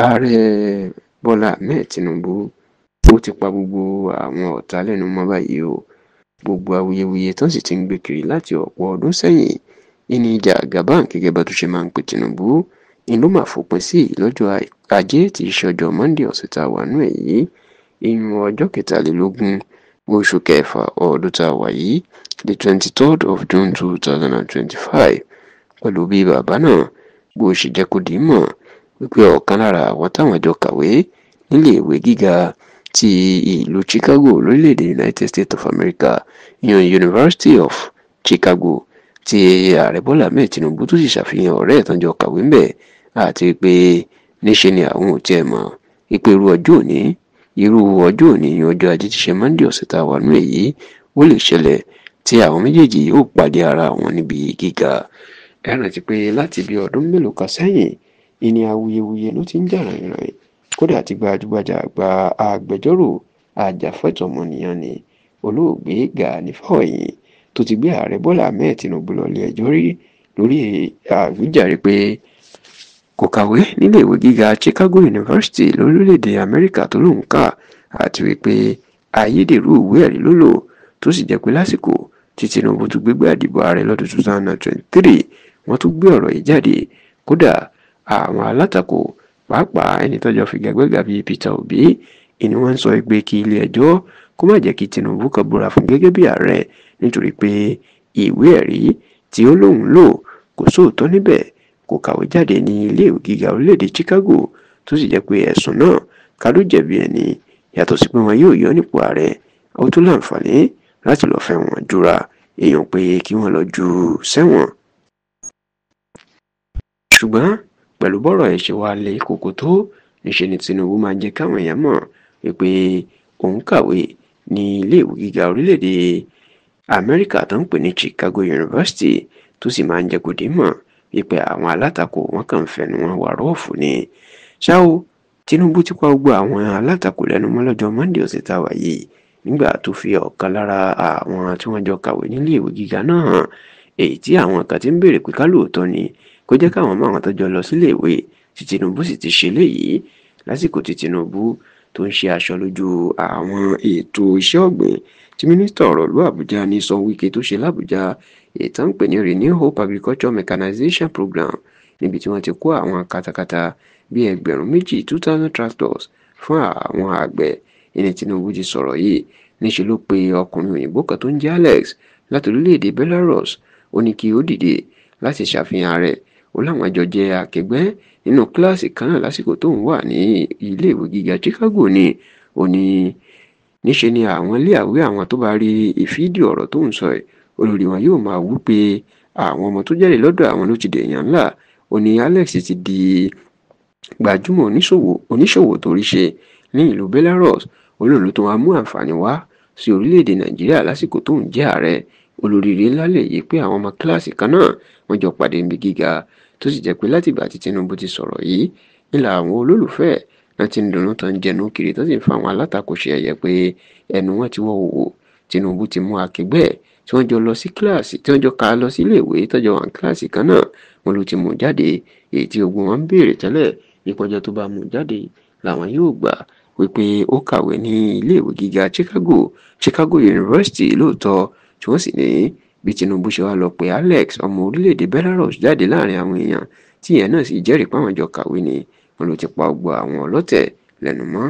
Ààrẹ Bọ́lá Ahmed Tinubu ó ti pa gbogbo àwọn ọ̀tá lẹ́nu mọ́ báyìí o. Gbogbo awuyewuye tó sì ti ń gbé kiri láti ọ̀pọ̀ ọdún sẹ́yìn ìní ìjà Jagaban gẹ́gẹ́ bá tó ṣe máa ń pe Tinubu ń ló máa fòpin sí lọ́jọ́ Ajé tí í ṣe ọjọ́ Monday ọ̀sẹ̀ tá a wà nú ẹ̀ yìí, ìyún ọjọ́ 23 oṣù kẹfà ọdún tá a wà yìí, the 23rd of June 2025, pẹ̀lú bí bàbá náà bó ṣe jẹ́ kó di mọ̀ wípé ọ̀kan lára àwọn táwọn jọ kàwé níléèwé gíga ti ìlú Chicago lórílẹ̀‐èdè United States of America, ìyẹn University of Chicago, tí ààrẹ Bọ́lá Ahmed Tinubu tó sì ṣàfihàn ọ̀rẹ́ ẹ̀ tán jọ kàwé ńbẹ̀, àti pé níṣe ni àwọn ò tiẹ̀ mọ̀ wípé irú ọjọ́ òní, ọjọ́ Ajé tí ṣe Monday ọ̀sẹ̀ tá a wà nú èyí, ó lè ṣẹlẹ̀ tí àwọn méjèèjì yóò pàdé ara wọn níbi gíga. Ẹ rántí pé láti bí ọdún mélòó kan sẹ́yìn ìní awuyewuye ló ti ń jà ràìnràìn, kódà tí gbajúgbajà àgbà agbẹjọ́rò ajàfẹ́tọ̀ọ́ ọmọnìyàn ní olóògbé Gani Fáwẹ̀hìn tó ti gbé ààrẹ Bọ́lá Ahmed Tinubu lọ ilé ẹjọ́ rí lórí àwíjàre pé kò kàwé níléèwé gíga Chicago University lórílẹ̀‐èdè Amẹ́ríkà tó lóun kà, àti wípé ayédèrú ìwé ẹ̀rí ló lò, tó sì jẹ́ pé lásìkò tí Tinubu tún gbégbá ìdìbò ààrẹ lọ́dún 2023, wọ́n tún gbé ọ̀rọ̀ yìí jáde. Kódà àwọn alátakò, pàápàá ẹni tọ́jọ́ figagbága bíi Peter Obi, ìní wọ́n ń sọ pé kí ilé ẹjọ́ kó má jẹ́ kí Tinubu kan búra fún gẹ́gẹ́ bí ààrẹ, nítorí pé ìwé ẹ̀rí tí ó lóun lò kò sóòótọ́ níbẹ̀, kò kàwé jáde ní iléèwé gíga orílẹ̀-èdè Chicago, tó sì jẹ́ pé ẹ̀sùn náà ká ló jẹ̀bi ẹni, yàtọ̀ sí pé wọn yóò yọ nípò ààrẹ, ó tún láǹfààní láti lọ́ọ́ fẹ̀wọ̀n jura, èèyàn pé kí wọ́n lọ jù sẹ́wọ̀n. Ṣùgbọ́n pẹ̀lú bọ́rọ̀ ẹ̀ ṣe wá lé koko tó, níṣe ni Tinubu máa ń jẹ́ káwọn èèyàn mọ̀ wípé òun kàwé ní iléèwé gíga orílẹ̀-èdè Amẹ́ríkà tó ń pè ní Chicago University, tó sì máa ń jẹ́ kó dé mọ̀ wípé àwọn alátakò wọn kàn ń fẹnu wọn wà rọ́ọ̀fù ni. Ṣá o, Tinubu ti pa gbogbo àwọn alátakò lẹ́nu mọ́ lọ́jọ́ Monday ọ̀sẹ̀ tá a wà yìí, nígbà tó fi ọ̀kan lára àwọn tí wọ́n jọ kàwé níléèwé gíga náà hàn, èyí tí àwọn kan ti ń béèrè pé ká lóòótọ́ ni kó jẹ́ káwọn mọ àwọn tó jọ lọ síléèwé, tí Tinubu sì ti ṣe léyìí lásìkò tí Tinubu tó ń ṣe aṣọ lójú àwọn ètò iṣẹ́ ọ̀gbìn tí mínísítà ọ̀rọ̀ ìlú Àbújá Nyesom Wike tó ṣe l'Àbújá, èyí tó ń pè ní Renew Hope Agriculture Mechanization Program, níbi tí wọ́n ti kó àwọn katakata bíi 2,000, 2,000 tractors, fún àwọn àgbẹ̀. Ìní Tinubu ti sọ̀rọ̀ yìí. Níṣẹ́ ló pe ọkùnrin òyìnbó kan tó ń jẹ́ Alex láti orílẹ̀-èdè Belarus. Ó ní kí ó dìde láti ṣàfihàn rẹ̀. Ó láwọn jọ jẹ́ akẹgbẹ́ nínú kíláàsì kan náà lásìkò tóun wà ní iléèwé gíga Chicago ni. Ó ní níṣe ni àwọn iléèwé àwọn tó bá rí ìfídíò ọ̀rọ̀ tó ń sọ ẹ̀, olórí wọn yóò máa wú pé àwọn ọmọ tó jáde lọ́dọ̀ àwọn ló ti dèèyàn ńlá. Ó ní Alex ti di gbajúmọ̀ oníṣòwò tó rí ṣe ní ìlú Belarus. Olóòlù ló tó wá mú àǹfààní wá sí orílẹ̀-èdè Nàìjíríà lásìkò tó ń jẹ́ ààrẹ. Olóríire ńlá lè yí pé àwọn ọmọ kíláàsì kan náà wọ́n jọ pàdé níbi gíga, tó sì jẹ́ pé látìgbà tí Tinubu ti sọ̀rọ̀ yìí nílà, àwọn olólùfẹ́ náà ti ń dunnú tán jẹnu kiri, tó sì ń fa àwọn alátakò ṣe ẹ̀yẹ pé ẹnu wọn ti wọ́ òwò. Tinubu ti mú akẹgbẹ́ tí wọ́n jọ lọ sí kíláàsì, tí wọ́n jọ ká lọ sí iléèwé, tọ́jọ́ wà ní kíláàsì kan náà, wọn ló ti mú jáde, èyí tí ogun wọn ń béèrè tẹ́lẹ̀ ìpọ́njọ́ tó bá mú jáde làwọn yóò gbà wípé ó kàwé ní iléèwé gíga Chicago University lóòótọ́, tí wọ́n sì ní bí Tinubu ṣe wá lọ pé Alex, ọmọ orílẹ̀-èdè Belarus, jáde láàrin àwọn èèyàn, tí ìyẹn náà sì jẹ́rìí pé àwọn jọ kàwé ni, wọn ló ti pa gbogbo àwọn ọlọ́tẹ̀ lẹ́nu mọ́.